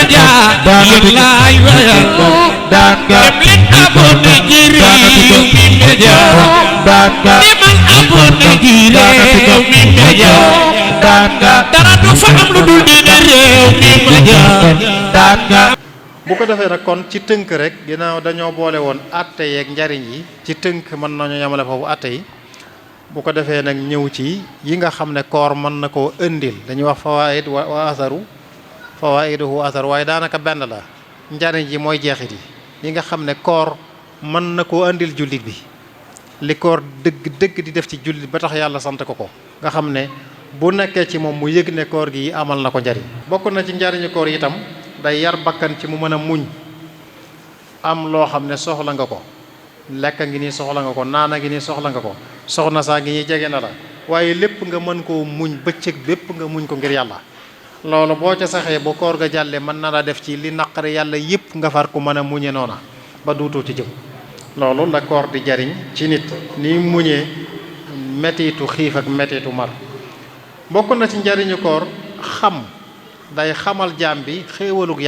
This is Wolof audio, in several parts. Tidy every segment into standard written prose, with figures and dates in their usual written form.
media yëllaay wayal dem leen abonné ci Rewmi Media demal abonné ci Rewmi Media dara du fa am lu dul diine Rewmi Media. bu ko defee nag kon ci tënk rek ginnaaw dañoo boole woon atte yeeg njariñ yi ci tënk mën nañu yamale foofu atte yi bu ko defee nag ñëw ci yi nga xam ne koor mën na koo indil dañuy wax fawaid wa asaru fawaiduhu asaru waaye daanaka benn la njariñ yi mooy jeexit yi nga xam ne koor mën na koo indil jullit bi li koor dëgg di def ci jullit ba tax yàlla sant ko ko nga xam ne bu nekkee ci moom mu yëg ne koor gi amal na ko njariñ bokk na ci njariñu koor itam day yar bakkan ci mu mën a muñ am loo xam ne soxla nga ko lekk ngi nii soxla nga ko naana ngi nii soxla nga ko soxna saa ngi ñuy jege na la waaye lépp nga mën koo muñ bëccëg bépp nga muñ ko ngir yàlla loolu boo ca saxee bu koor ga jàllee mën na la def ci li naqari yàlla yépp nga far ko mën a muñe noona ba duutoo ci jëm loolu la koor di jariñ ci nit ni muñee mettitu xiif ak mettitu mar bokk na ci njariñu koor xam day xamal jaam bi xéewalug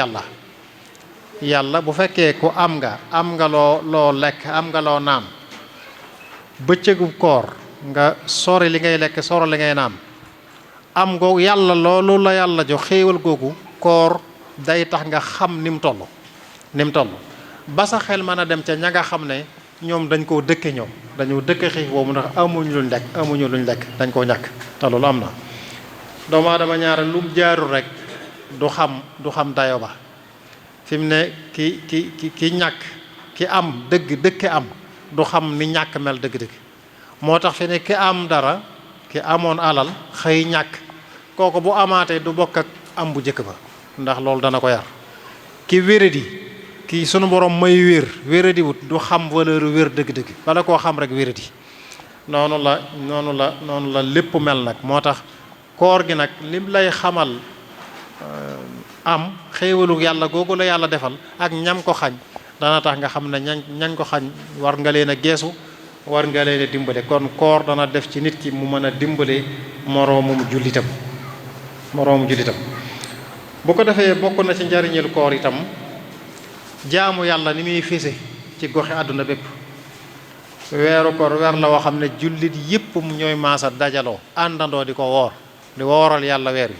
yàlla bu fekkee ku am nga loo lekk am nga loo naan bëccëgu koor nga sori li ngay lekk sori li ngay naan am nga yàlla loolu la yàlla jox xéewal googu koor day tax nga xam ni mu toll ba sa xel mën a dem ca ña nga xam ne ñoom dañ koo dëkke ñoom dañoo dëkk xiif boobu ndax amuñu luñ lekk dañ koo ñàkk te loolu am na doomu aadama ñaare lu mu jaarul rek du xam dayo ba fi mu ne ki ñàkk ki am dëkke am du xam ni ñàkk mel dëgg-dëgg moo tax fi ne ki am dara ki amoon alal xëy ñàkk kooku bu amaatee du bokk ak am bu njëkk ba ndax loolu dana ko yar ki wéradi ki sunu borom may wéradi wut du xam valeur wér dëgg-dëgg bala koo xam rek wéradi noonu la lépp mel nag moo tax koor gi nag lim lay xamal am xéewalu yàlla googu la yàlla defal ak ñam ko xañ dana tax nga xam ne ñañ ko xañ war nga leen a geesu war nga leen a dimbale kon koor dana def ci nit ki mu mën a dimbale moroomum jullitam bu ko defee bokk na ci njariñul koor itam jaamu yàlla ni muy fise ci goxi àdduna bépp weeru koor weer la woo xam ne jullit yépp ñooy maasa dajaloo àndandoo di ko woor di wooral yàlla weer wi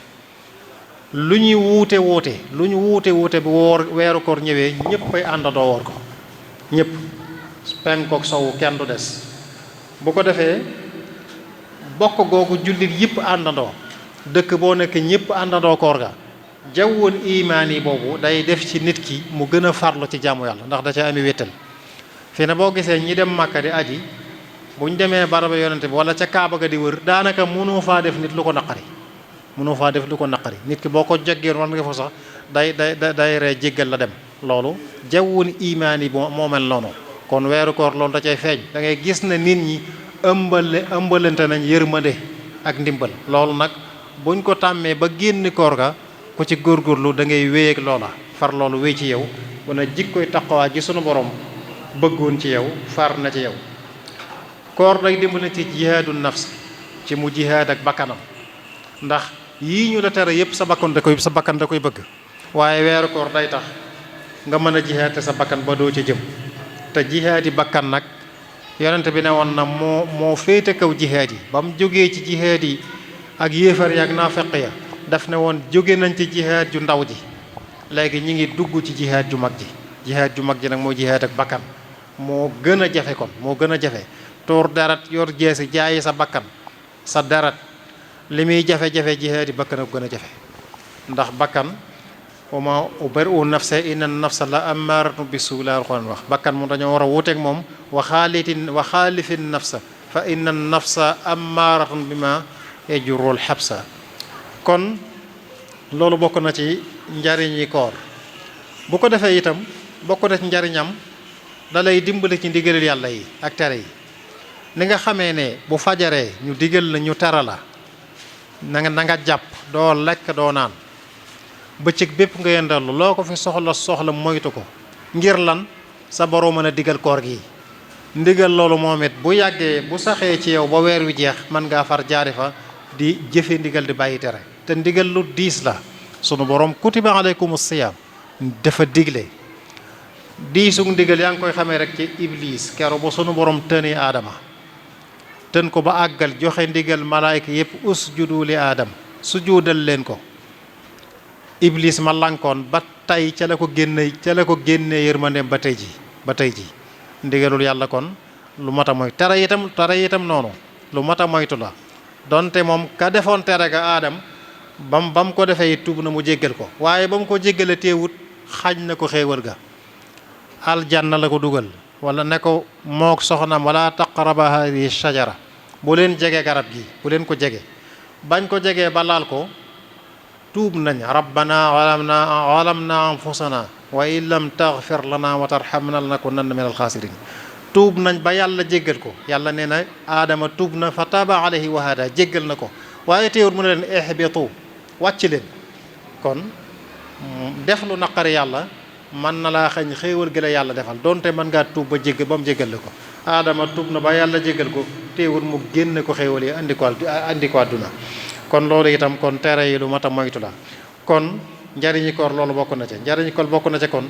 lu ñuy wuute bu weeru koor ñëwee ñëpp ay àndandoo woor ko ñëpp penkook sowu kenn du des bu ko defee bokk googu jullit yëpp àndandoo dëkk boo nekk ñëpp àndandoo koor ga jawwul imaan yi boobu day def ci nit ki mu gën a farlu ci jaamu yàlla ndax da ca ami wéttal fii ne boo gisee ñi dem Màkka di aji bu ñu demee baraba yonente bi wala ca Kaaba ga di wër daanaka mënoo faa def nit lu ko naqari nit ki boo ko jeggeewoon war nga fa sax day ree jéggal la dem loolu jawwul imaan yi moo mel noonu kon weeru koor loolu da cay feeñ da ngay gis ne nit ñi ëmbalante nañ yërmande ak ndimbal loolu nag buñ ko tàmmee ba génn koor ga ku ci góorgóorlu da ngay wéy ak loola far loolu wéy ci yow wana jikkoy taqwa ji sunu borom bëggoon ci yow far na ci yow koor day dimbali ci jihaadu nafs ci mu jihaad ak bakkanam ndax yii ñu la tere yëpp sa bakkan da koy bëgg waaye weeru koor day tax nga mën a jihaad te sa bakkan ba doo ca jëm te jihaadi bakkan nag yonente bi ne woon na moo féete kaw jihaad yi ba mu jógee ci jihaad yi ak yéefar yi ak naafeq ya daf ne woon jóge nañ ci jihaad ju ndaw ji léegi ñi ngi dugg ci jihaad ju mag ji nag moo jihaad ak bakkan moo gën a jafe kon moo gën a jafe tuur deret yor jeesi jaayi sa bakkan sa deret li muy jafe-jafe jihaadi bakkan ak gën a jafe ndax bakkan wa ma ubari'u nafsa inna nafsa la ammaaratu bisu la Alxuraan wax bakkan moom dañoo war a wuuteeg moom wa xaalifin nafsa fa inna nafsa ammaaratun bima yajurul xabsa kon loolu bokk na ci njariñi koor bu ko defee itam bokk na ci njariñam da lay dimbali ci ndigalal yàlla yi ak tere yi ni nga xamee ne bu fajaree ñu digal la ñu tere la na nga jàpp doo lekk doo naan bëccëg bépp nga yendalu loo ko fi soxla moytu ko ngir lan sa borom mën a digal koor gi ndigal loolu moom it bu yàggee bu saxee ci yow ba weer wi jeex mën ngaa far jaari fa di jëfe ndigal di bàyyi tere te ndigal lu diis la sunu borom kutiba alaykumus siyaam dafa digle diisug ndigal yaa ngi koy xamee rek ci iblis kero ba sunu borom tëni aadama tën ko ba àggal joxe ndigal malaayka yépp usjudu li aadam sujuudal leen ko iblis ma lankoon ba tey ca la ko génne yërmandeem ba tey ji ndigalul yàlla kon lu mat a moy tere itam noonu lu mat a moytu la donte moom ka defoon tere ga aadam bam ko defee tuub na mu jéggal ko waaye ba mu ko jéggale teewut xañ na ko xéewal ga aljanna la ko dugal wala ne ko mook soxnaam wala taqraba hadihi shajara bu leen jege garab gi bu leen ko jege bañ ko jegee ba laal ko tuub nañ rabbana walamna anfusana wa in lam taghfir lana wa tarhamna lanakunanna min alxaasirin tuub nañ ba yàlla jéggal ko yàlla nee na aadama tuub na fa taaba alayhi wa hada jéggal na ko waaye teewul mu ne leen ihbitu wàcc leen kon def lu naqari yàlla mën na laa xañ xéewal gi la yàlla defal donte mën ngaa tuub ba mu jéggal la ko aadama tuub na ba yàlla jéggal ko teewul mu génne ko xéewal yi andi ko àdduna kon loolu itam kon tere yi lu mat a moytu la kon njariñi koor loolu bokk na ca njariñi koor bokk na ca kon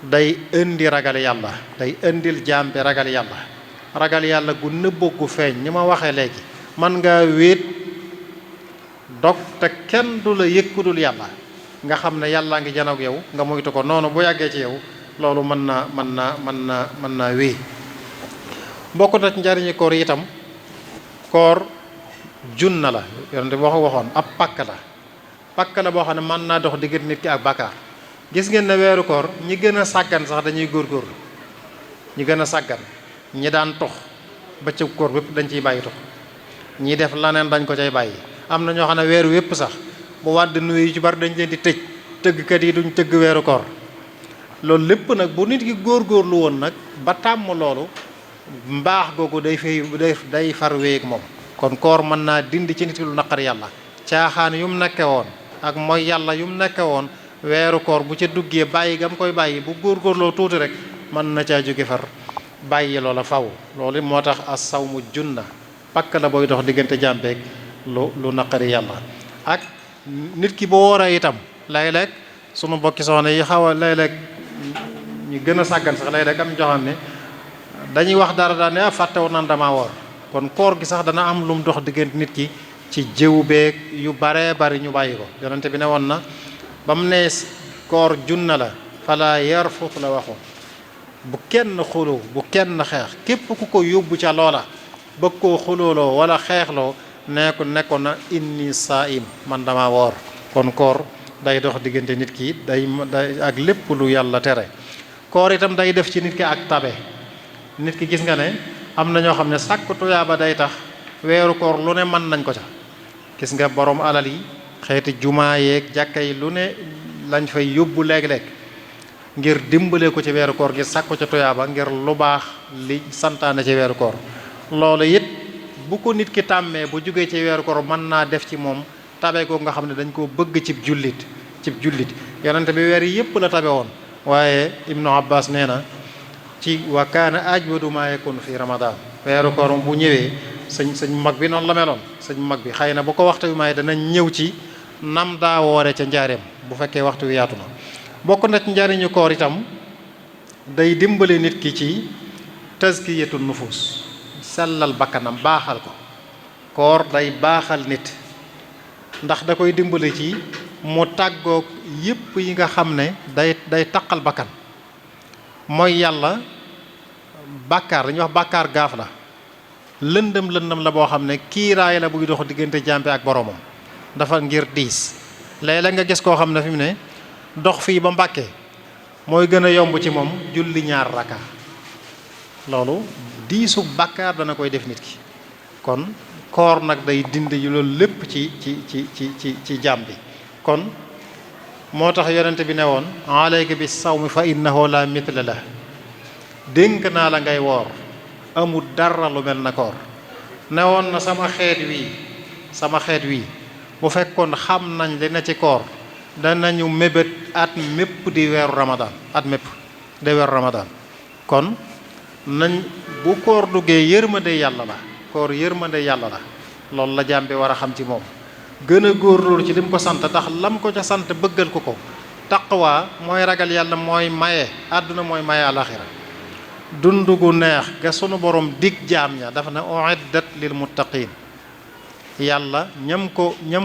day indi ragal yàlla day indil jaam bi ragal yàlla gu nëbboo gu feeñ ni ma waxee léegi man ngaa wéet dog te kenn du la yëg ku dul yàlla nga xam ne yàllaa ngi janoog yow nga moytu ko noonu bu yàggee ci yow loolu mën naa wéy bokk na ci njariñi koor itam koor junna la yonent bi waxoon ab pakk la boo xam ne mën naa dox diggante nit ki ak bàkkaar gis ngeen ne weeru koor ñi gën a sàggan sax dañuy góorgóorlu ñi gën a sàggan ñi daan tox bëccëg koor bépp dañ ciy bàyyi tox ñi def laneen dañ ko cay bàyyi am na ñoo xam ne weeru wépp sax bu wàdd nuyu yu ci bari dañ leen di tëj tëggkat yi duñ tëgg weeru koor loolu lépp nag bu nit ki góorgóorlu woon nag ba tàmm loolu mbaax googu day far wéeg moom kon koor mën naa dindi ci nit ki lu naqar yàlla caaxaan yu mu nekke woon ak mooy yàlla yu mu nekke woon weeru koor bu ca duggee bàyyi gam koy bàyyi bu góorgóorloo tuuti rek mën na caa jóge far bàyyi loola faw loolu moo tax as sawmu junna pakk la booy dox diggante jàmbeeg lu naqari yàlla ak nit ki boo wooree itam léeg-léeg sunu bokki soxna yi xaw a léeg-léeg ñu gën a sàggan sax léeg-léeg am joxam ne dañuy wax dara daal ne fàttewoon nan dama woor kon koor gi sax dana am lu mu dox diggante nit ki ci jëw beeg yu baree bari ñu bàyyi ko yonente bi ne woon na ba mu ne koor junna la fala yarfut la waxoon bu kenn xuloo bu kenn xeex képp ku ko yóbbu ca loola bëgg koo xulooloo wala xeexloo nekkoon na inni saim man dama woor kon koor day dox diggante nit ki day ak lépp lu yàlla tere koor itam day def ci nit ki ak tabe nit ki gis nga ne am na ñoo xam ne sàkk tuyaaba day tax weeru koor lu ne mën nañ ko ca gis nga borom alal yi xeeti jumaa yeeg jàkka yi lu ne lañ fay yóbbu léeg-léeg ngir dimbale ko ci weeru koor gi sàkku ca tuyaaba ngir lu baax li santaane ci weeru koor loolu it bu ko nit ki tàmmee bu jógee ci weeru koor mën naa def ci moom tabe googu nga xam ne dañ koo bëgg cib jullit yonente bi weer yi yépp la tabe woon waaye Ibnu Abbas nee na ci wa kaana ajwadu maa yakunu fi ramadan weeru koor bu ñëwee sëñ mag bi noonu la meloon sëñ mag bi xëy na bu ko waxtu wi may danañ ñëw ci nam daa woore ca njaareem bu fekkee waxtu wi yaatu na bokk na ci njariñu koor itam day dimbale nit ki ci tazkiyatu nufus sellal bakkanam baaxal ko koor day baaxal nit ndax da koy dimbale ci mu tàggoog yépp yi nga xam ne day taqal bakkan mooy yàlla bàkkaar dañuy wax bàkkaar gaaf la lëndëm la boo xam ne kiiraay la buy dox diggante jàmbe ak boromam dafa ngir diis léeg-léeg nga gis koo xam ne fi mu ne dox fii ba Mbàkke mooy gën a yomb ci moom julli ñaar raka loolu diisu bàkkaar dana koy def nit ki kon koor nag day dindi yu loolu lépp ci jaam bi kon moo tax yonente bi ne woon alayka bi sawmi fa innahu la mithla la dénk naa la ngay woor amul dara lu mel na koor ne woon na sama xeet wii bu fekkoon xam nañ li na ci koor danañu mébét at mépp di weeru ramadan at mépp di weeru ramadan kon nañ bu koor duggee yërmande yàlla la koor yërmande yàlla la loolu la jaam bi war a xam ci moom gën a góorgóorlu ci lim ko sant tax lam ko ca sant bëggal ko taqwa mooy ragal yàlla mooy maye àdduna mooy maye alaxira dund gu neex ga sunu borom dig jaam ña dafa ne uiddat lil muttaqin yàlla ñam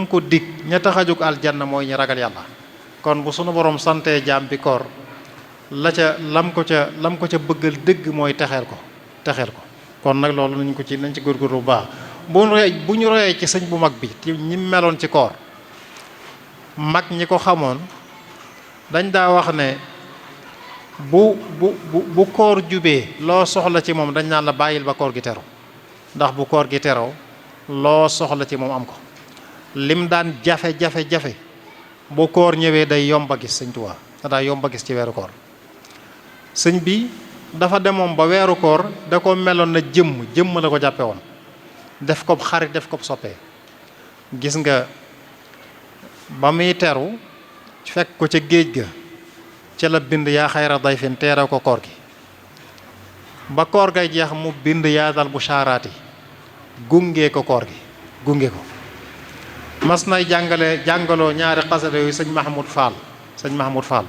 ko dig ña tax a jóg aljanna mooy ñi ragal yàlla kon bu sunu borom santee jaam bi koor lam ko ca bëggal dëgg mooy texeel ko kon nag loolu nañ ci góorgóorlu bu baax bu ñu royee ci sëñ bu mag bi ñi meloon ci koor mag ñi ko xamoon dañ daa wax ne bu koor jubee loo soxla ci moom dañ naan la bàyyil ba koor gi teru ndax bu koor gi teroo loo soxla ci moom am ko lim daan jafe bu koor ñëwee day yomba gis sëñ Tuubaa daa yomba gis ci weeru koor sëñ bi dafa demoon ba weeru koor da ko meloon na jëmm la ko jàppe woon def ko xarit def ko soppee gis nga ba muy teru fekk ko ca géej ga ca la bind yaa xayra dayfin teere ko koor gi ba koor gay jeex mu bind yaa dal bu saaraati gunge ko koor gi gunge ko mas nay jàngaloo ñaari xasida yooyu sëñ Mahmoud Fall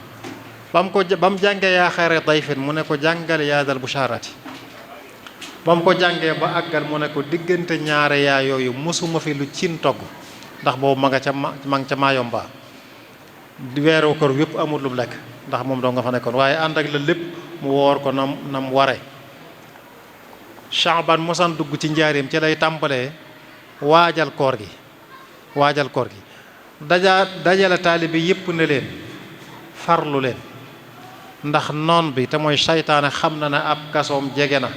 ba mu jàngee yaa xayra dayfin mu ne ko jàngale yaa dal bu saaraati ba mu ko jàngee ba àggal mu ne ko diggante ñaare yaa yooyu mosuma fi lu cin togg ndax boobu ma nga ca Mayomba weeru koor yëpp amul lu mu lekk ndax moom doo nga fa nekkoon waaye ànd ak la lépp mu woor ko nam ware Shaaban mosaan dugg ci njaareem ci lay tàmbalee waajal koor gi dajale taalibe yëpp ne leen farlu leen ndax noon bi te mooy saytaane xam na ne ab kasoom jege na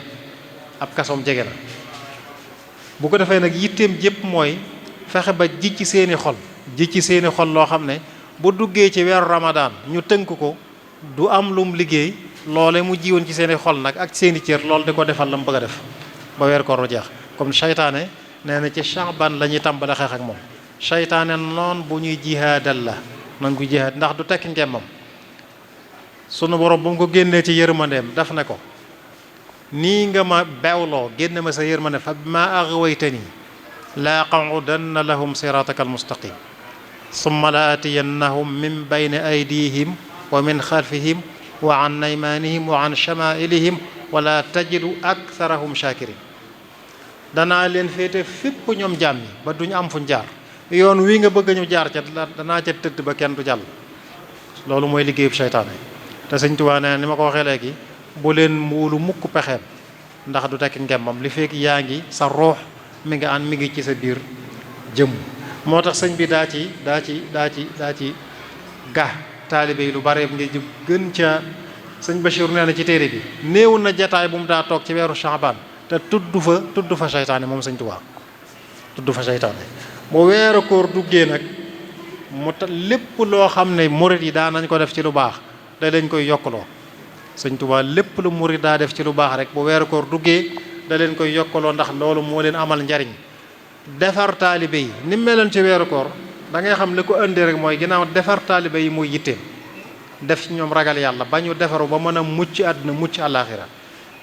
bu ko defee nag yitteem jépp mooy fexe ba ji ci seeni xol loo xam ne bu duggee ci weeru ramadaan ñu tënk ko du am lum liggéey loole mu jiwoon ci seeni xol nag ak seeni cër loolu di ko defal la mu bëgg a def ba weer koor jeex comme saytaane nee na ci Shaaban la ñuy tàmbale xeex ak moom saytaane noon bu ñuy jihaadal la noonu ko jihaad ndax du tekki ngemmam sunu borom bu mu ko génnee ci yërmandeem daf ne ko nii nga ma beewloo génne ma sa yërmande fa bimaa aghwaytanii la aqudanna lahum siraataka almustaqim summa la atiyannahum min bayni aydihim wa min xalfihim wa an aymanihim wa an shamailihim wala tajidu aktharahum shakirin danaa leen féete fépp ñoom jaam yi ba duñu am fuñ jaar yoon wi nga bëgg ñu jaar ca danaa ca tëdd ba kenn du jàll loolu mooy liggéeyub seytaane te sëñ Tuubaa nee ni ma ko waxee léegi bu leen muulu mukk pexeem ndax du tekki ngembam li fekk yaa ngi sa ruux mi ngi ci sa biir jëm moo tax sëñ bi daa ci ga taalibe yi lu bare ngir jëm gën ca sëñ Bachir nee na ci téere bi néew na jataay bu mu daa toog ci weeru Shaaban te tudd fa seytaane moom sëñ Tuubaa tudd fa seytaane bu weeru koor duggee nag mu lépp loo xam ne murit yi daa nañ ko def ci lu baax da leen koy yokkaloo sëñ Tuubaa lépp lu murit daa def ci lu baax rek bu weeru koor duggee da leen koy yokkaloo ndax loolu moo leen amal njariñ defar taalibe yi ni meloon ci weeru koor da ngay xam li ko indi rek mooy ginnaaw defar taalibe yi muy yitteem def ci ñoom ragal yàlla ba ñu defaru ba mën a mucc àdduna mucc àllaaxira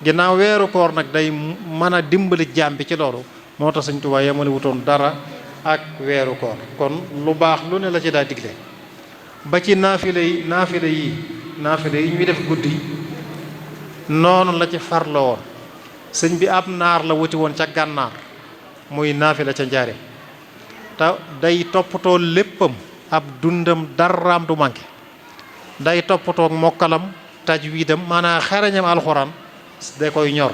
ginnaaw weeru koor nag day mën a dimbali jaam bi ci loolu moo tax sëñ Tuubaa yemale wutoon dara ak weeru koor kon lu baax lu ne la ci daa digle ba ci naafile yi ñuy def guddi noonu la ci farla woon sëñ bi ab naar la wuti woon ca gànnaar muy naafila ca njaareem te day toppatoo léppam ab dundam daraam du manqué day toppatoo mokkalam tajwiidam maanaam xereñam alxuraan da koy ñor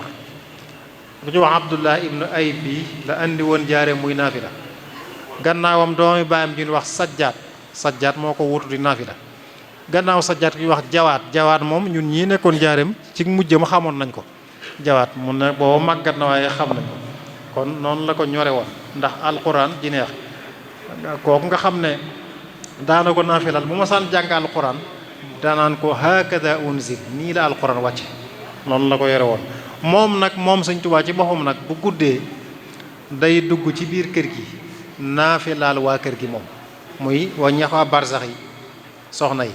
bu ñu wax Abdullah ibnu Ayb bi la andi woon njaareem muy naafila gannaawam doomi baayam ji ñu wax sajjaat moo ko wutu di naafila gannaaw sajjaat ki wax jawaat moom ñun ñii nekkoon njaareem ci mujjam xamoon nañ ko jawaat mun na booba màggat na waaye xam nañ ko kon noonu la ko ñore woon ndax alquran ji neex kooku nga xam ne daana ko naafilal bu ma saan jàng alquran daanaan ko hakada unzil nii la alquran wàcce noonu la ko yore woon moom sëñ Tuubaa ci boppam nag bu guddee day dugg ci biir kër gi naafilaal waa kër gi moom muy waññeex waa barsax yi soxna yi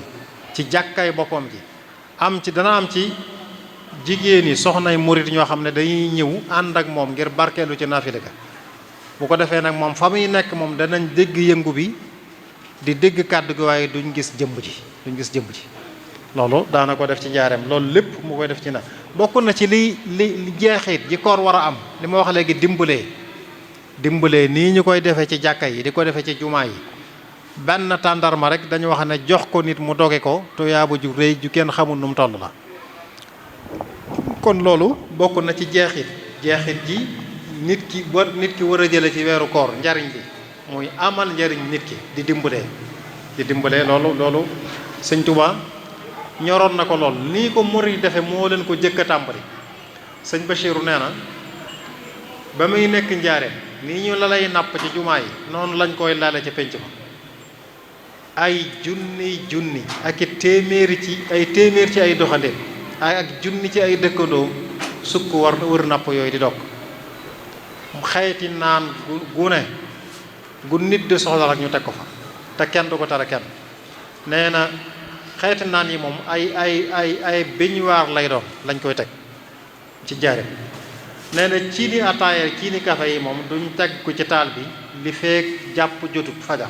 ci jàkkaay boppam ji dana am ci jigéen yi soxnay murit ñoo xam ne dañuy ñëw ànd ak moom ngir barkeelu ci naafile ga bu ko defee nag moom fa muy nekk moom danañ dégg yëngu bi di dégg kàddu gi waaye duñ gis jëmb ji duñ gis jëmm ji. loolu daana ko def ci njaareem loolu lépp mu koy def ci na bokk na ci li jeexit ji koor war a am li ma wax léegi dimbalee nii ñu koy defee ci jàkka yi di ko defee ci jumaa yi benn tàndarma rek dañu wax ne jox ko nit mu doge ko tuyaabu ju rëy ju kenn xamul nu mu toll la. kon loolu bokk na ci jeexit ji nit ki war a jële ci weeru koor njariñ bi muy amal njariñ nit ki di dimbalee loolu sëñ Tuubaa ñoroon na ko lool nii ko murid defe moo leen ko jëkk a tàmbali. sëñ Bachiru nee na ba muy nekk njaareem nii ñu la lay napp ci jumaa yi noonu lañ koy lale ca pénc ma ay junni ak téeméer ci ay doxandéem ak junni ci ay dëkkandoo sukk wër napp yooyu di dog xeeti naan gu nit di soxla rek ñu teg ko fa te kenn du ko tere kenn. nee na xeeti naan yi moom ay beñuwaar lay doon lañ koy teg ci njaareem. nee na ci ni ataaya ci ni kafe yi moom duñ teg ko ci taal bi li feek jàpp jotut fajar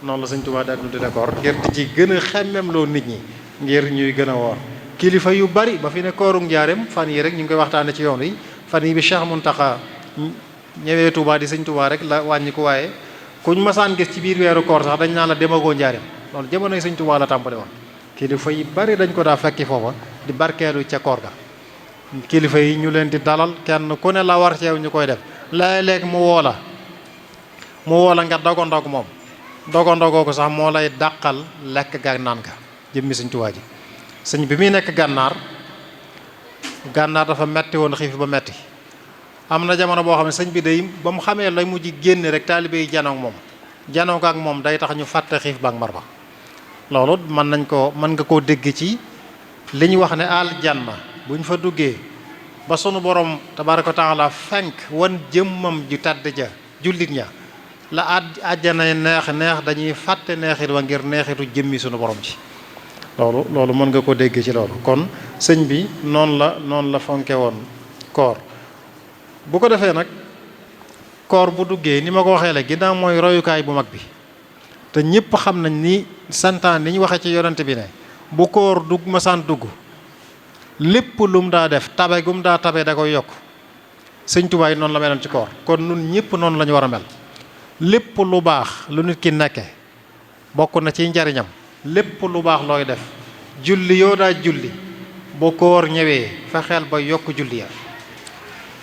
noonu la Sëñ Tuubaa daal di d'accord ngir di ci gën a xemmem loo nit ñi ngir ñuy gën a woor. kilifa yu bari ba fi ne kooru njaareem fan yi rek ñu ngi koy waxtaane ci yoon yi fan yi bi Cheikh Muntaxa ñëwee Tuubaa di Sëñ Tuubaa rek la wàññi ko waaye kuñ masaan gis ci biir weeru koor sax dañ naan la demagoo njaareem loolu jamonoy Sëñ Tuubaa la tàmbale woon. kilifa yi bari dañ ko daa fekki foofa di barkeelu ca koor ga. kilifa yi ñu leen di dalal kenn ku ne la war ceew ñu koy def léeg-léeg mu woo la nga dogandog moom dogandogoo ko sax moo lay dàqal lekk ga naan ka jëmmi Sëñ Tuubaa ji. sëñ bi muy nekk gànnaar dafa metti woon xiif ba metti am na jamono boo xam ne sëñ bi day ba mu xamee lay mujj génne rek taalibe yi janoo ko ak moom day tax ñu fàtte xiif ba ak mar ba. loolu mën nga koo dégg ci li ñu wax ne aljanna bu ñu fa duggee ba sunu borom tabaaraka wa taala fenk wan jëmmam ju tàdd ja jullit ña la àjjana neex dañuy fàtte neexit wa ngir neexitu jëmmi sunu borom ci loolu mën nga ko dégg ci loolu. kon sëñ bi noonu la fonke woon koor. bu ko defee nag koor bu duggee ni ma ko waxee la ginnaaw mooy royukaay bu mag bi te ñëpp xam nañ ni santaan ni ñu waxee ci yonent bi ne bu koor masaan dugg lépp lu mu daa def tabe gu mu daa tabe da koy yokk. Sëñ Tuubaa yi noonu la meloon ci koor kon nun ñëpp noonu la ñu war a mel. lépp lu baax lu nit ki nekke bokk na ci njariñam lépp lu baax looy def julli yoo daa julli bu koor ñëwee fexeel ba yokk julli ya.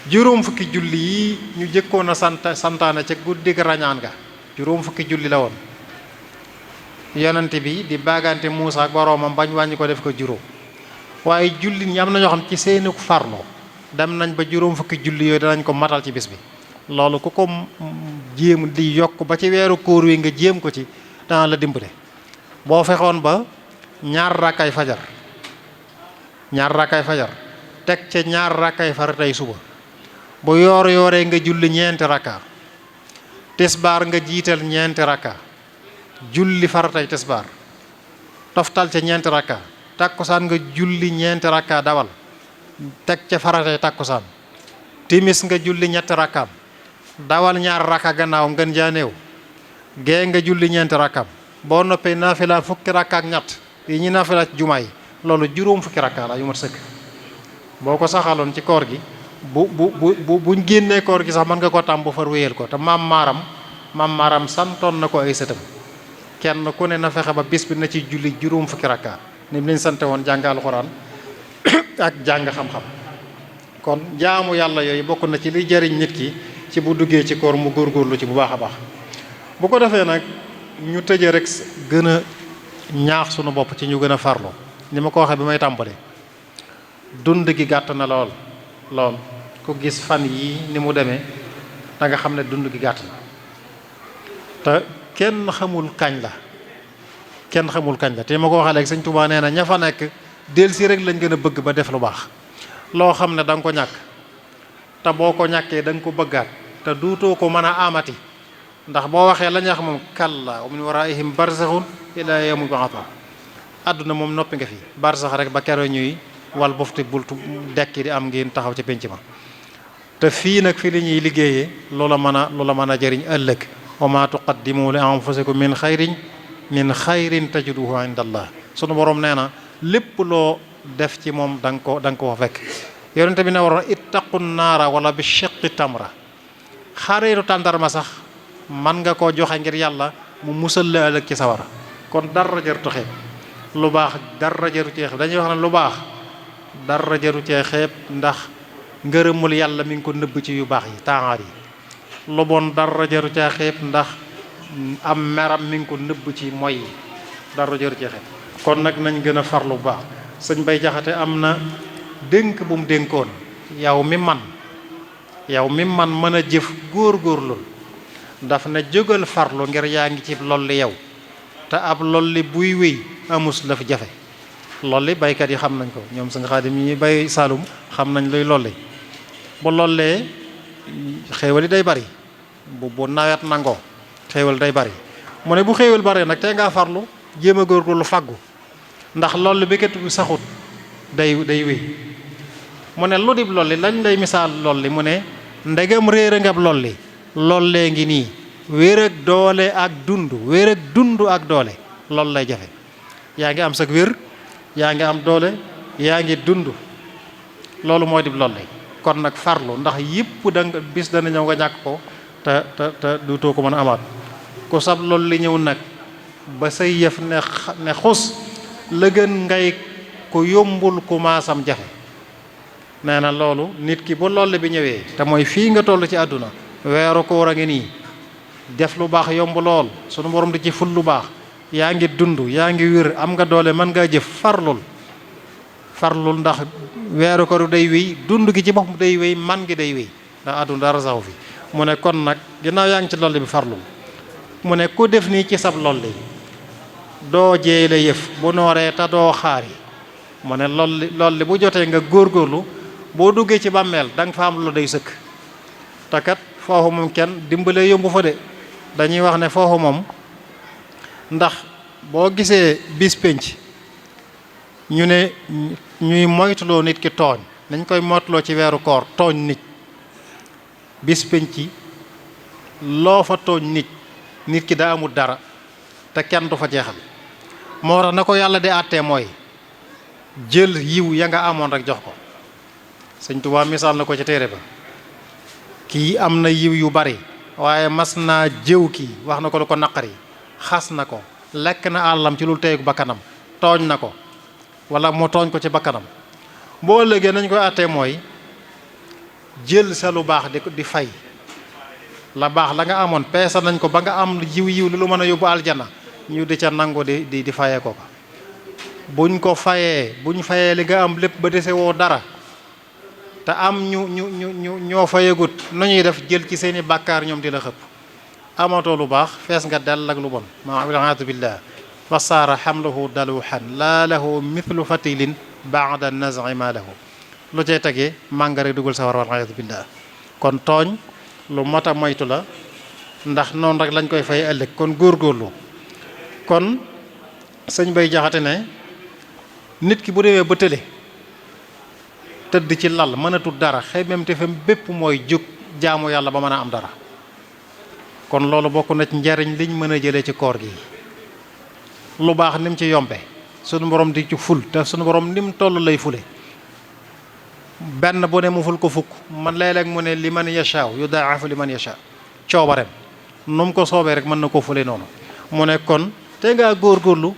juróom fukki julli yi ñu jëkkoon a santaane ca guddig rañaan ga juróom fukki julli la woon. yonent bi di baagante Muusaa ak boroomam bañ wàññi ko def ko juróom. waaye jullit ñi am na ñoo xam ci seeni farlo dem nañ ba juróom fukki julli yooyu danañ ko matal ci bis bi. loolu ku ko jéem di yokk ba ci weeru kóor wi nga jéem ko ci dana la dimbale. boo fexoon ba ñaar rakkay fajar teg ca ñaar rakkay faratay suba bu yooree nga julli ñeenti rakka tisbaar nga jiital ñeenti rakka julli faratay tisbaar toftal ca ñeenti rakka takkusaan nga julli ñeenti rakka dawal teg ca faratay takkusaan timis nga julli ñetti rakkaam dawal ñaar rakka gannaaw ngën jaa néew gee nga julli ñeenti rakkaam boo noppee naafila fukki rakka ak ñett yi ñu naafila ci jumaa yi loolu juróom fukki rakka la yu mat sëkk. boo ko saxaloon ci koor gi buñ génnee koor gi sax mën nga ko tàmm bu far wéyal ko te maam maaram santoon na ko ay sëtam kenn ku ne na fexe ba bis bi na ci julli juróom fukki rakka ni mu leen sante woon jàng alxuraan ak jàng xam-xam. kon jaamu yàlla yooyu bokk na ci liy jariñ nit ki ci bu duggee ci koor mu góorgóorlu ci bu baax a baax. bu ko defee nag ñu tëje rek gën a ñaax sunu bopp ci ñu gën a farlu ni ma ko waxee bi may tàmbali dund gi gàtt na lool ku gis fan yii ni mu demee da nga xam ne dund gi gàtt na te kenn xamul kañ la te ma ko waxee léegi Sëñ Tuubaa nee na ña fa nekk delsi rek lañ gën a bëgg ba def lu baax. loo xam ne da nga ko ñàkk te boo ko ñàkkee da nga ko bëggaat te duutoo ko mën a amati ndax boo waxee la ñax moom kalla wa min waraihim barzaxun ilaa yawmi yub'athun àdduna moom noppi nga fi barzax rek ba kero ñuy wal bufti bultu dekki di am ngeen taxaw ci pénc ma te fii nag fi li ñuy liggéeyee loola mën a jëriñ ëllëg wa ma tuqaddimu li anfusikum min xayrin tajiduhu inda allah sunu borom nee na lépp loo def ci moom da nga ko fekk. yonente bi ne waroon ittaqu naara wala bi shiqqi tamra, xareeru tàndarma sax man nga koo joxe ngir yàlla mu musal la ëllëg ci sawara. kon dara jëru xeeb lu baax, dara jëru cee xeeb. dañuy wax ne lu baax dara jëru cee xeeb ndax ngërëmul yàlla mi ngi ko nëbb ci yu baax yi taaxaar yi. lu bon dara jëru cee xeeb ndax am meram mi ngi ko nëbb ci moy yi, dara jëru cee xeeb. kon nag nañ gën a farlu bu baax. sëñ Bay Jaxate am na dénk bu mu dénkoon, yow mi man mën a jëf góorgóorlu, daf na jógal farlu ngir yaa ngi ci lolli yow, te ab lolli buy wéy amus la fi jafe. lolli baykat yi xam nañ ko, ñoom sëñ Xaadim yi bay Saalum xam nañ luy lolli. bu lollee xéewal yi day bari, bu nawet nangoo xéewal day bari. mu ne bu xéewal bari nag tey ngaa farlu jéem a góorgóorlu faggu, ndax lolli bi kat bu saxut day wéy. mu ne lu dib lolli lañ lay misaal lolli, mu ne ndegam réer a ngab lolli, lollee ngi nii wér ak doole ak dund, wér ak dund ak doole loolu lay jafe. yaa ngi am sag wér, yaa ngi am doole, yaa ngi dund, loolu mooy dib lolli. kon nag farlu, ndax yëpp danga bis dana ñëw nga ñàkk ko te duutoo ko mën a amaat. ku sab lolli ñëw nag ba say yëf ne xus, la gën ngay ku yombul ku maasam jafe. nee na loolu nit ki bu lolli bi ñëwee te mooy fii nga toll ci àdduna, weeru koor a ngi nii, def lu baax yomb lool, sunu borom di ci ful lu baax, yaa ngi dund, yaa ngi wér, am nga doole, mën ngaa jëf, farlul ndax weeru koor day wéy, dund gi ci boppam day wéy, man gi day wéy, ndax àdduna dara saxu fi. mu ne kon nag ginnaaw yaa ngi ci lolli bi farlul. mu ne ku def nii ci sab lolli doo jeey la yëf bu nooree te doo xaari. mu ne lolli bu jotee nga góorgóorlu, boo duggee ci bàmmeel da nga fa am lu day sëkk. te kat foofu moom kenn dimbale yombu fa de, dañuy wax ne foofu moom, ndax boo gisee bis penc ñu ne ñuy moytuloo nit ki tooñ, nañ koy moytuloo ci weeru koor tooñ nit. bis penc loo fa tooñ nit ki daa amul dara te kenn du fa jeexal. moo tax na ko yàlla di àttee mooy jël yiw ya nga amoon rek jox ko. sëñ Tuubaa misaal na ko ci téere ba, kii am na yiw yu bari waaye mas naa jëw kii, wax na ko lu ko naqari, xas na ko, lekk na àllam ci lu teegu bakkanam, tooñ na ko wala mu tooñ ko ci bakkanam. boo ëllëgee nañ koy àttee mooy jël sa lu baax di fay la baax la nga amoon, peesa nañ ko ba nga am yiw li lu mën a yóbbu aljana, ñu di ca nangu di fayee ko ko. buñ fayee li nga am lépp ba dese woo dara, te am ñoo fayegut, nu ñuy def jël ci seeni bàkkaar ñoom di la xëpp. amatoo lu baax, fees nga dell ak lu bon, waliyaadu billah. fa saara xamluhu daluhan laa lahu mithlu fatilin baada naz'i ma lahu. lu cay tegee màngare dugal sa war, waliyaadu billah. kon tooñ lu mat a moytu la, ndax noonu rek lañ koy fay ëllëg. kon góorgóorlu. kon sëñ Bay Jaxate ne nit ki bu demee ba tële, tëdd ci lal mënatul dara, xeymem te fam bépp mooy jóg jaamu yàlla ba mën a am dara. kon loolu bokk na ci njariñ liñ mën a jëlee ci koor gi. lu baax ni mu ci yombe, sunu borom di ci ful, te sunu borom ni mu toll lay fule. benn bu ne mu ful ko fukk, man léeg-léeg mu ne li man yasha yudaafu li man yasha, coobareem nu mu ko soobee rek mën na koo fule noonu. mu ne kon te ngaa góorgóorlu,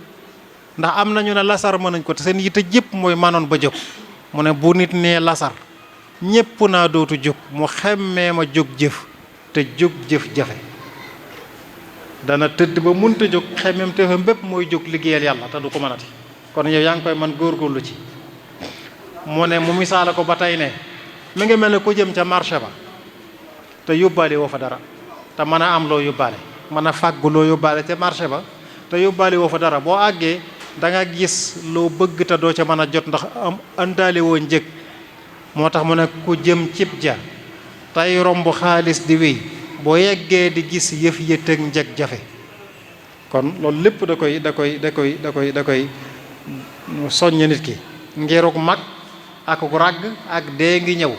ndax am nañu ne lasar mën nañ ko, te seen yitte jëpp mooy manoon ba jóg. mu ne bu nit nee lasar ñépp naa dootu jóg, mu xemmee ma jóg jëf, te jóg jëf jafe. dana tëdd ba munta jóg, xemmem te fa bépp mooy jóg liggéeyal yàlla te du ko mënati. kon yow yaa ngi koy man góorgóorlu ci. mu ne mu misaala ko ba tey ne mi ngi mel ne ku jëm ca marché ba te yóbbaale woo fa dara, te mën a am loo yóbbaale, mën a fàggu loo yóbbaale ca marché ba te yóbbaale woo fa dara. boo àggee da nga gis loo bëgg te doo ca mën a jot ndax am àndaale woo njëg. moo tax mu ne ku jëm cib ja tey romb xaalis di wéy, boo yeggee di gis yëf yëtëg njëg jafe. kon loolu lépp da koy soññ nit ki ngiruk mag ak ràgg ak dee ngi ñëw,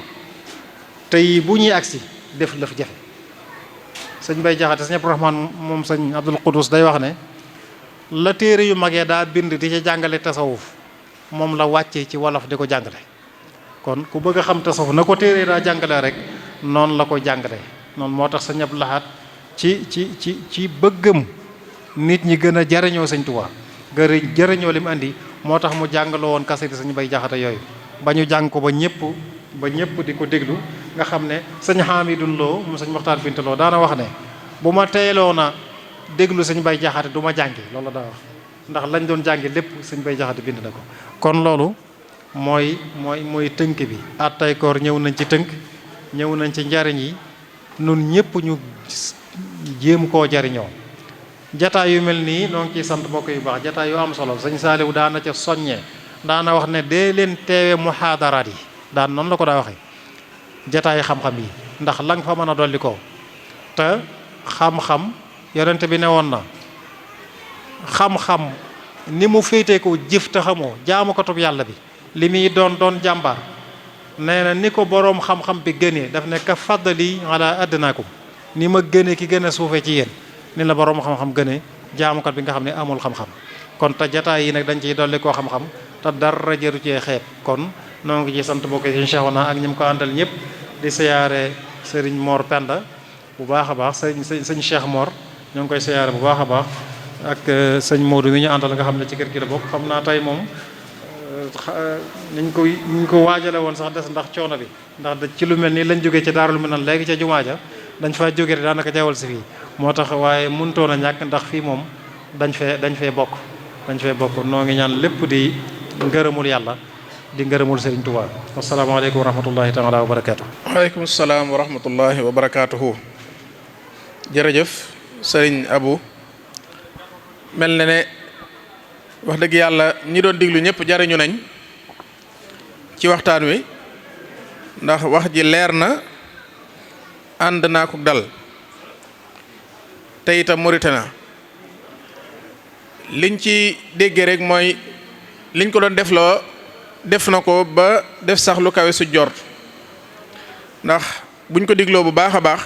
tey bu ñuy agsi def lëf jafe. sëñ Bay Jaxate sëñ Abdou Rahman moom sëñ Abdul Qudus day wax ne la téere yu mag ya daa bind di ca jàngale tasawuf moom la wàccee ci wolof di ko jàngale. kon ku bëgg a xam tasawuf na ko téere daa jàngale rek noonu la ko jàngale. noonu moo tax Sëñ Abdou Lahad ci bëggam nit ñi gën a jariñoo Sëñ Tuubaa jariñoo li mu andi moo tax mu jàngaloo woon kaseti Sëñ Bay Jaxate yooyu ba ñu jàng ko ba ñëpp di ko déglu nga xam ne Sëñ Hamidun Lo mu Sëñ Moxtaar Binta Lo daana wax ne bu ma teeloo na déglu Sëñ Bay Jaxate du ma jàngi loolu daa wax ndax lañ doon jàngi lépp Sëñ Bay Jaxate bind na ko. kon loolu mooy tënk bi attay koor ñëw nañ ci tënk ñëw nañ ci njariñ yi nun ñëpp ñu jéem koo jariñoo. jataay yu mel nii noo ngi ciy sant mbokk yu baax jataay yu am solo Sëñ Saaliw daana ca soññee daana wax ne dee leen teewe muhaadaraat yi daan noonu la ko daa waxee jataay xam-xam yi ndax la nga fa mën a dolli ko te xam-xam yonent bi ne woon na xam-xam ni mu féetee ko jëf te xamoo jaamu ko tub yàlla bi li muy doon jàmbaar nee na ni ko boroom xam-xam bi gënee daf ne ka faddali ala adnaakum ni ma gënee ki gën a suufee ci yéen ni la boroom xam-xam gënee jaamukat bi nga xam ne amul xam-xam. kon te jataay yi nag dañ ciy dolli koo xam-xam te dara jëru cee xeeb. kon noo ngi ci sant mbokk yi incha allah ak ñi mu ko àndal ñëpp di siyaare Serigne Mor Penda bu baax a baax sëñ Cheikh Mor ñoo ngi koy siyaare bu baax a baax ak sëñ Modou mi ñu àndal nga xam ne ci kër gi la bokk. xam naa tey moom niñ ko waajale woon sax des ndax coono bi ndax ci lu mel nii lañ jógee ci Daarul Minan léegi ca jumaa ja dañ faa jógee daanaka jawal si fii moo tax waaye mënutoon a ñàkk ndax fii moom dañ fee bokk noo ngi ñaan lépp di ngërëmul yàlla di ngërëmul Sëriñ Tuubaa. asalaamaaleykum wa rahmatullahi taala wa barakaatu. waaleykum salaam wa rahmatullahi wa barakaatuhu. jërëjëf Sëriñ Abu mel na ne wax dëgg yàlla ñi doon diglu ñëpp jariñu nañ ci waxtaan wi ndax wax ji leer na ànd naa ko dal te itam murite na liñ ci déggee rek mooy liñ ko doon def na ko ba def sax lu kawe su jort ndax buñ ko digloo bu baax a baax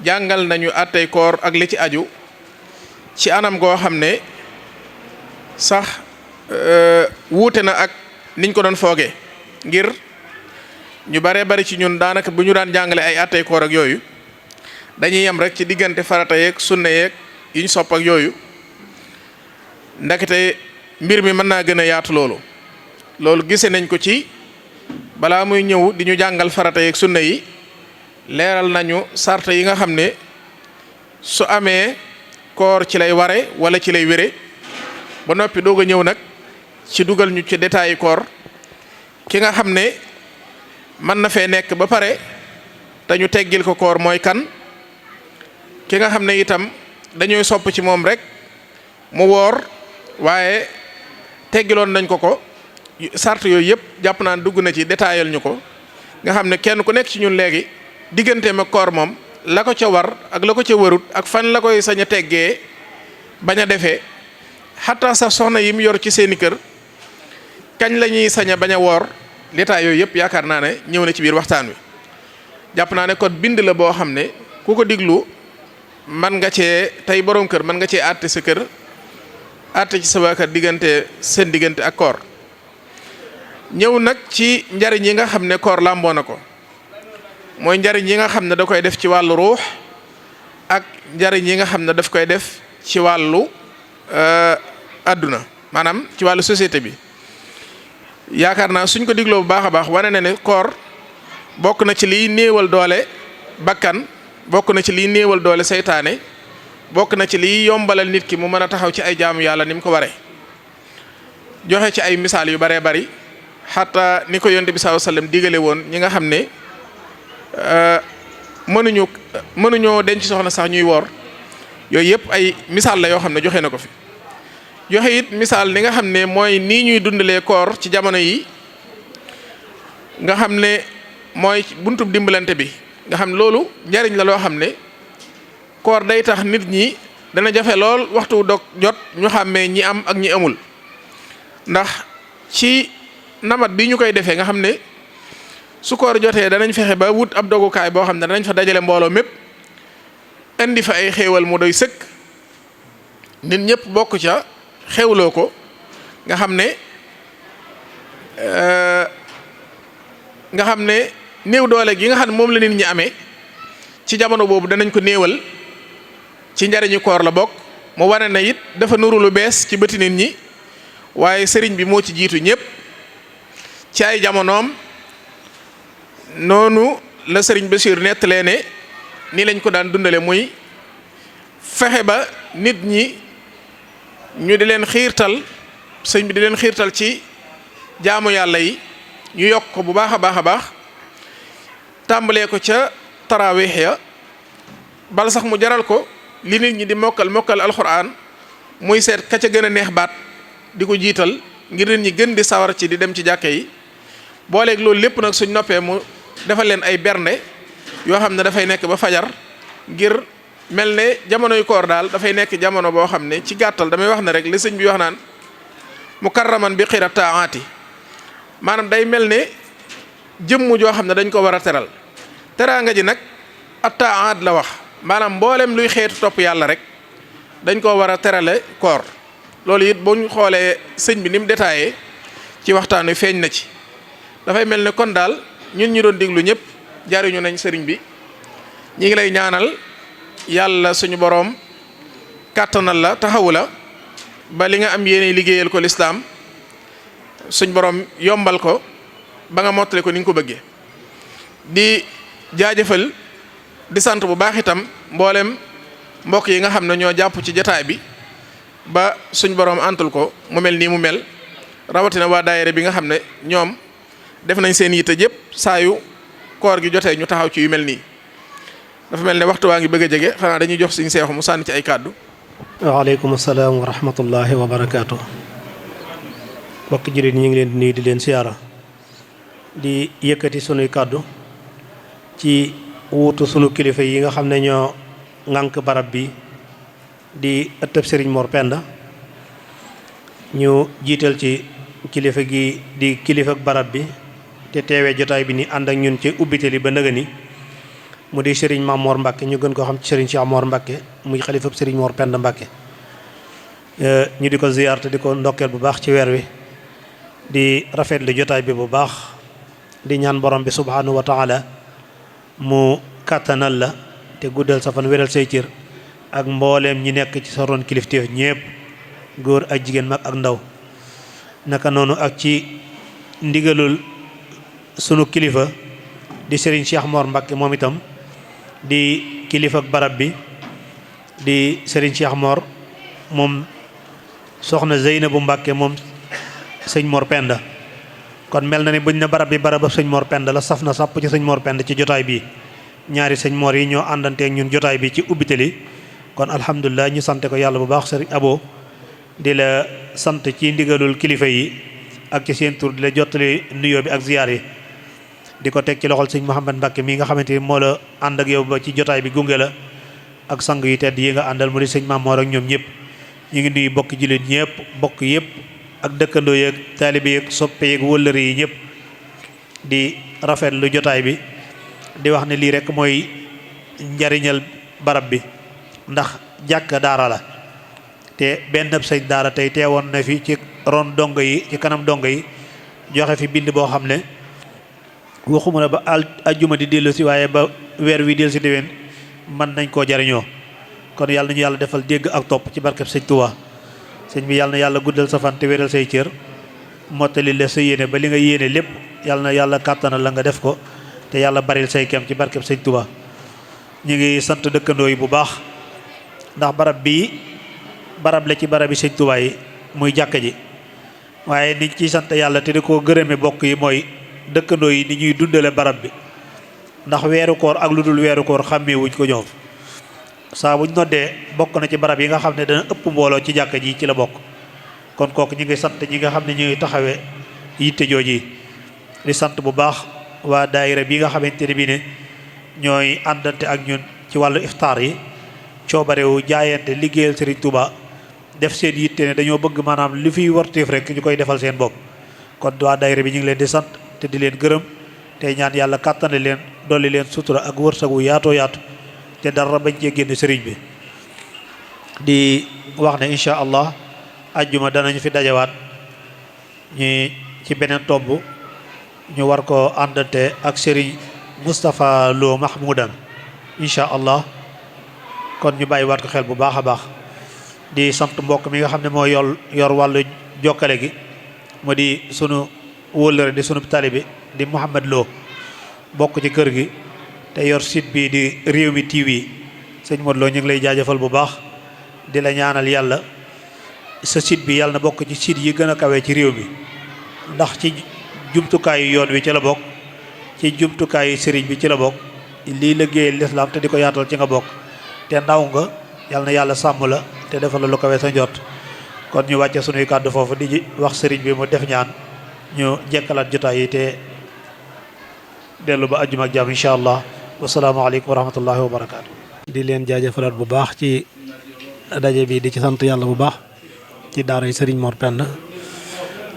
jàngal nañu àttey koor ak li ci aju ci anam goo xam ne sax wuute na ak niñ ko doon foogee ngir ñu baree bari ci ñun daanaka bu ñu daan jàngale ay àttey koor ak yooyu dañuy yem rek ci diggante farata yeeg sunna yeeg yiñ sopp ak yooyu ndakate mbir mi mën naa gën a yaatu loolu gise nañ ko ci balaa muy ñëw di ñu jàngal farata yeeg sunna yi leeral nañu sarta yi nga xam ne su amee koor ci lay ware wala ci lay wére ba noppi doog a ñëw nag ci dugal ñu ci détail koor ki nga xam ne mën na fee nekk ba pare te ñu teggil ko koor mooy kan ki nga xam ne itam dañuy sopp ci moom rek mu woor waaye teggiloon nañ ko sart yooyu yëpp jàpp naa dugg na ci détaayal ñu ko nga xam ne kenn ku nekk ci ñun léegi digganteem ak koor moom la ko ca war ak la ko ca warut ak fan la koy sañ a teggee bañ a defee xataa sax soxna yi mu yor ci seeni kër kañ la ñuy sañ a bañ a woor détail yooyu yëpp yaakaar naa ne ñëw na ci biir waxtaan wi jàpp naa ne kon bind la boo xam ne ku ko diglu man nga cee tey boroom kër man nga cee àtte sa kër àtte ci sa waa kër seen diggante ak koor ñëw nag ci njariñ yi nga xam ne koor làmboo na ko mooy njariñ yi nga xam ne da koy def ci wàllu ruux ak njariñ yi nga xam ne daf koy def ci wàllu àdduna maanaam ci wàllu société bi yaakaar naa suñ ko digloo bu baax a baax wane na ne koor bokk na ci liy néewal doole bakkan bokk na ci liy néewal doole seytaane bokk na ci liy yombalal nit ki mu mën a taxaw ci ay jaamu yàlla ni mu ko waree joxe ci ay misaal yu baree bari xataa ni ko yonent bi sallallahu alayhi wasallam digale woon ñi nga xam ne mënuñoo denc soxna sax ñuy woor yooyu yëpp ay misaal la yoo xam ne joxe na ko fi joxe it misaal ni nga xam ne mooy nii ñuy dundalee koor ci jamono yi nga xam ne mooy buntub dimbalante bi nga xam ne loolu njariñ la loo xam ne koor day tax nit ñi dana jafe lool waxtu dog jot ñu xàmmee ñi am ak ñi amul ndax ci namat bi ñu koy defee nga xam ne su koor jotee danañ fexe ba wut ab dogukaay boo xam ne danañ fa dajale mbooloo mépp indi fa ay xéewal mu doy sëkk nit ñëpp bokk ca xewloo ko nga xam ne néew doole gi nga xam ne moom la nit ñi amee ci jamono boobu danañ ko néewal ci njariñu koor la bokk. mu wane na it dafa nuru lu bees ci bëti nit ñi waaye sëriñ bi moo ci jiitu ñëpp ci ay jamonoom. noonu la sëriñ Bachir nettalee ne nii lañ ko daan dundale muy fexe ba nit ñi ñu di leen xiirtal sëñ bi di leen xiirtal ci jaamu yàlla yi ñu yokk ko bu baax a baax a baax tàmbalee ko ca taraawix ya bal sax mu jaral ko li nit ñi di mokkal alxuraan muy seet ka ca gën a neex baat di ko jiital ngir nit ñi gën di sawar ci di dem ci jàkke yi booleeg loolu lépp nag suñ noppee mu defal leen ay bernde yoo xam ne dafay nekk ba fajar ngir mel ne jamonoy koor daal dafay nekk jamono boo xam ne ci gàttal damay wax ne rek li sëñ bi wax naan mukarraman bi xira taati maanaam day mel ne jëmm joo xam ne dañ ko war a teral teraanga ji nag at taat la wax maanaam mboolem luy xeetu topp yàlla rek dañ koo war a terale koor loolu it boo ñu xoolee sëñ bi ni mu détaillé ci waxtaan wi feeñ na ci dafay mel ne kon daal ñun ñu doon diglu ñëpp jariñu nañ sëriñ bi ñi ngi lay ñaanal yàlla suñu boroom kàttanal la taxawu la ba li nga am yéene liggéeyal ko lislaam suñ boroom yombal ko ba nga mottale ko ni nga ko bëggee di jaajëfal di sant bu baax itam mboolem mbokk yi nga xam ne ñoo jàpp ci jataay bi ba suñ boroom antul ko mu mel nii mu mel rawatina waa daayira bi nga xam ne ñoom def nañ seen yitte yëpp saa yu koor gi jotee ñu taxaw ci yu mel nii dafa mel ne waxtu waa ngi bëgg a jege xanaa dañuy jox suñu seexu mu sànni ci ay kàddu. waaleykum salaam wa rahmatullahi wa barakaatu. mbokki jullit ñi ngi leen di nuyu di leen siyaara di yëkkati sunuy kàddu ci wuutu sunu kilifa yi nga xam ne ñoo ŋànk barab bi di ëttëb Sëriñ Mor Penda ñu jiital ci kilifa gi di kilifa ak barab bi te teewee jotaay bi ni ànd ak ñun ci ubbiteli ba nëga ni mu di Sëriñ Mamor Mbàkke ñu gën koo xam ci Sëriñ Cheikh Mor Mbàkke muy xalifab Sëriñ Mor Penda Mbàkke ñu di ko ziyaar te di ko ndokkeel bu baax ci weer wi di rafetlu jotaay bi bu baax di ñaan borom bi subhanahu wa taala mu kàttanal la te guddal sa fan wéral say cër ak mbooleem ñi nekk ci sa ron kilifteef ñépp góor ak jigéen mag ak ndaw naka noonu ak ci ndigalul sunu kilifa di Serigne Cheikh Mor Mbacke moom itam di kilifa ak barab bi di Serigne Cheikh Mor moom soxna Zeynabu Mbacke moom sëñ Mor Penda kon mel na ni buñ ne barab bi barab sëñ Mor Penda la saf na sàpp ci sëñ Mor Penda ci jotaay bi ñaari sëñ Mor yi ñoo àndanteek ñun jotaay bi ci ubbitali kon alhamdulilah ñu sante ko yàlla bu baax Serigne Abo di la sant ci ndigalul kilifa yi ak ci seen tur di la jottali nuyoo bi ak ziyaar yi di ko teg ci loxol sëñ Mouhamed Mbacke mi nga xamante ni moo la ànd ak yow ba ci jotaay bi gunge la ak sang yu tedd yi nga àndal mu di sëñ Mamoor ak ñoom ñëpp ñu ngi nuyu bokk jullit ñëpp bokk yëpp ak dëkkandoo yeeg taalibe yeeg soppe yeeg wëllëre yi ñëpp di rafetlu jotaay bi di wax ne lii rek mooy njariñal barab bi ndax jàkka daara la te benn sëñ daara tey teewoon na fi ci ron dongo yi ci kanam dongo yi joxe fi bind boo xam ne waxuma la ba ajjuma di dellu si waaye ba weer wi dellu si déwén mën nañ koo jariñoo kon yàlla nañu yàlla defal dégg ak topp ci barkeb sëñ Tuubaa sëñ bi yàlla na yàlla guddal sa fan te wéral say cër mottali la sa yéene ba li nga yéene lépp yàlla na yàlla kàttanal la nga def ko te yàlla baril say kem ci barkeb sëñ Tuubaa ñu ngi sant dëkkandoo yi bu baax ndax barab bii barab la ci barab yi sëñ Tuubaa yi muy jàkka ji waaye niñ ciy sant yàlla te di ko gërëme bokk yi mooy dëkkandoo yi ni ñuy dundale barab bi ndax weeru koor ak lu dul weeru koor xàmmee wuñ ko ñoom saa buñ noddee bokk na ci barab yi nga xam ne dana ëpp mbooloo ci jàkka ji ci la bokk kon kooku ñi ngi sant ñi nga xam ne ñuy taxawee yitte jooji di sant bu baax waa daayira bi nga xamante ne bi ne ñooy àndante ak ñun ci wàllu iftaar yi coobarewu jaayante liggéeyal Serigne Touba def seen yitte ne dañoo bëgg maanaam li fiy warteef rek ñu koy defal seen bopp kon waa daayira bi ñu ngi leen di sant te di leen gërëm tey ñaan yàlla kàttane leen dolli leen sutura ak wërsëgu yaatoo yaatu te dara bañ cee génn sëriñ bi di wax ne incha allah ajjuma danañu fi dajawaat ñi ci beneen tomb ñu war ko àndante ak Serigne Moustapha Lo Mahmoudan incha allah kon ñu bàyyi waat ko xel bu baax a baax di sant mbokk mi nga xam ne moo yor wàllu jokkale gi mu di sunu wóllëre di sunu talibe di Mouhamed Lo bokk ci kër gi te yor site bi di Rewmi TV sëñ Modou Lo ñu ngi lay jaajëfal bu baax di la ñaanal yàlla sa site bi yàlla na bokk ci site yi gën a kawee ci réew mi ndax ci jumtukaayu yoon wi ci la bokk ci jumtukaayu sëriñ bi ci la bokk lii liggéeyal lislaam te di ko yaatal ci nga bokk te ndaw nga yàlla na yàlla sàmm la te defal la lu kawee sa njot kon ñu wàcce sunuy kàddu foofu di wax sëriñ bi mu def ñaan ñu jekkalaat jotaay yi te dellu ba àjjuma ak jàmm incha allah wasalaamaaleykum wa rahmatullahi wa barakaatu. di leen jaajëfalaat bu baax ci daje bi di ci sant yàlla bu baax ci daara yi Serigne Mor Penda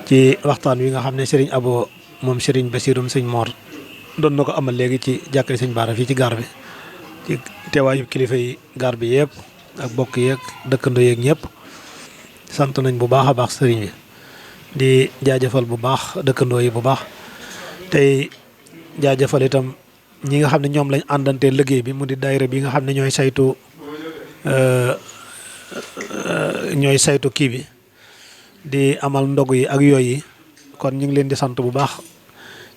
ci waxtaan wi nga xam ne Serigne Abo moom Serigne Bassirum Sëñ Mor doon na ko amal léegi ci jàkkari Sëñ Baara fii ci gaar bi ci teewaayu kilifa yi gaar bi yëpp ak bokk yeeg dëkkandoo yeeg ñëpp sant nañ bu baax a baax Serigne bi di jaajëfal bu baax dëkkandoo yi bu baax tey jaajëfal itam ñi nga xam ne ñoom lañ àndantee liggéey bi mu di daayira bi nga xam ne ñooy saytu kii bi di amal ndog yi ak yooyu kon ñu ngi leen di sant bu baax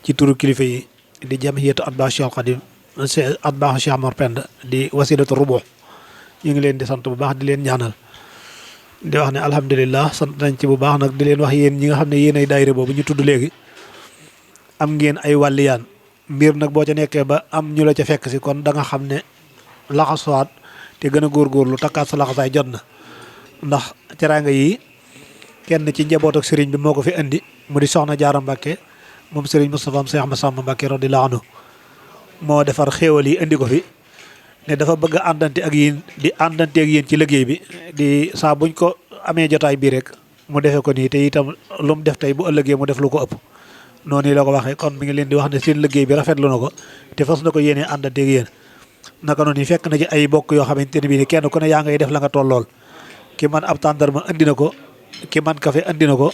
ci turu kilifa yi di jamhiyatu atbaa Cheikh Khadim atbaa Cheikh Mor Penda di wasilatu rubuh ñu ngi leen di sant bu baax di leen ñaanal di wax ne alhamdulillah sant nañ ci bu baax nag di leen wax yéen ñi nga xam ne yéen ay daayira boobu ñu tudd léegi am ngeen ay wàlliyaan mbir nag boo ca nekkee ba am ñu la ca fekk si kon da nga xam ne laxasuwaat te gën a góorgóorlu takkaat sa laxasaay jot na ndax teraanga yi kenn ci njaboot ak sëriñ bi moo ko fi indi mu di soxna Jaara Mbàkke moom sëriñ Moustapha Cheikh Massamba Mbàkke radiyallahu anhu moo defar xéewal yi indi ko fi ne dafa bëgg a àndante ak yéen di àndante ak yéen ci liggéey bi di saa buñ ko amee jotaay bii rek mu defee ko nii te itam lu mu def tey bu ëllëgee mu def lu ko ëpp noonu la ko waxee kon mi ngi leen di wax ne seen liggéey bi rafetlu na ko te fas na ko yéenee àndante ak yéen naka noonu fekk na ci ay bokk yoo xamante ne bii ni kenn ku ne yaa ngay def la nga tollool ki man ab tàndarma andi na ko ki man café andi na ko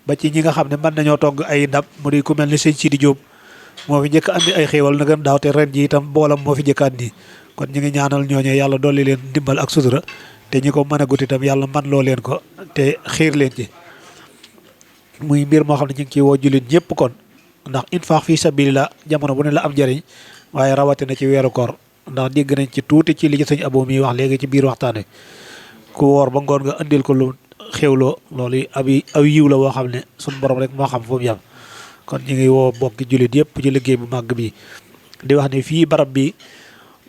ba ci ñi nga xam ne mën nañoo togg ay ndab mu di ku mel ni sëñ Sidi Diop moo fi njëkk andi ay xéewal na gën daaw te ren ji itam boolam moo fi njëkk andi kon ñu ngi ñaanal ñooñu yàlla dolli leen dimbal ak sutura te ñi ko mën a gut itam yàlla man loo leen ko te xiir leen ci muy mbir moo xam ne ñu ngi ciy woo jullit ñëpp kon ndax infaq fi sabilillah jamono bu ne la am njëriñ waaye rawatina ci weeru koor ndax dégg nañ ci tuuti ci li ci sëñ Abo mi wax léegi ci biir waxtaan wi ku woor ba ngoon nga indil ko lu xewloo loolu aw yiw la woo xam ne suñu borom rek moo xam fu mu yam kon ñu ngi woo bokki jullit yëpp ci liggéey bu màgg bi di wax ne fii barab bi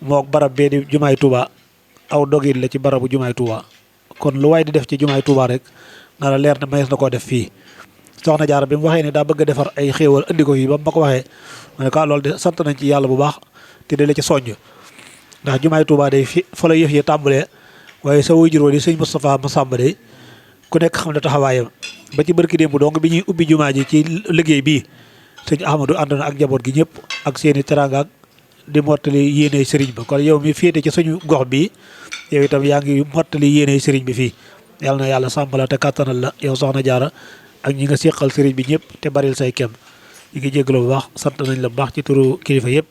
mook barab bee di jumaay Touba aw dogit la ci barabu jumaay Touba kon lu waay di def ci jumaay Touba rek na la leer ne mayees na koo def fii soxna Jaara bi mu waxee ne daa bëgg a defar ay xéewal indi ko fii ba ma ko waxee ma ne ko loolu de sant nañ ci yàlla bu baax te de la ci soññ ndax jumaay Touba day fi fa la yëf yi tàmbalee waaye sa waajur di sëñ Moustapha Massamba day ku nekk xam ne taxawaayam ba ci barki démb donc bi ñuy ubbi jumaa ji ci liggéey bii sëñ Ahmadou ànd na ak njaboot gi ñëpp ak seeni teraanga di mottali yéeney sëriñ ba kon yow mi féete ci suñu gox bi yow itam yaa ngi mottali yéeney sëriñ bi fii yàlla na yàlla sàmm la te kàttanal la yow soxna Jaara ak ñi nga séqal sëriñ bi ñëpp te baril say kem ñi ngi jégalu bu baax sant nañ la bu baax ci turu kilifa yëpp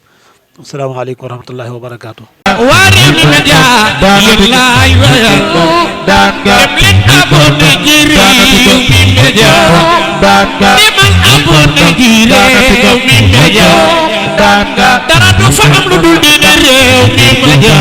asalaamaaleykum wa rahmatullahi wa barakaatu. Warewmi Media yéen laay wayal dem leen abonné ci Rewmi Media demal abonné ci Rewmi Media dara du fa am lu dul di Rewmi Media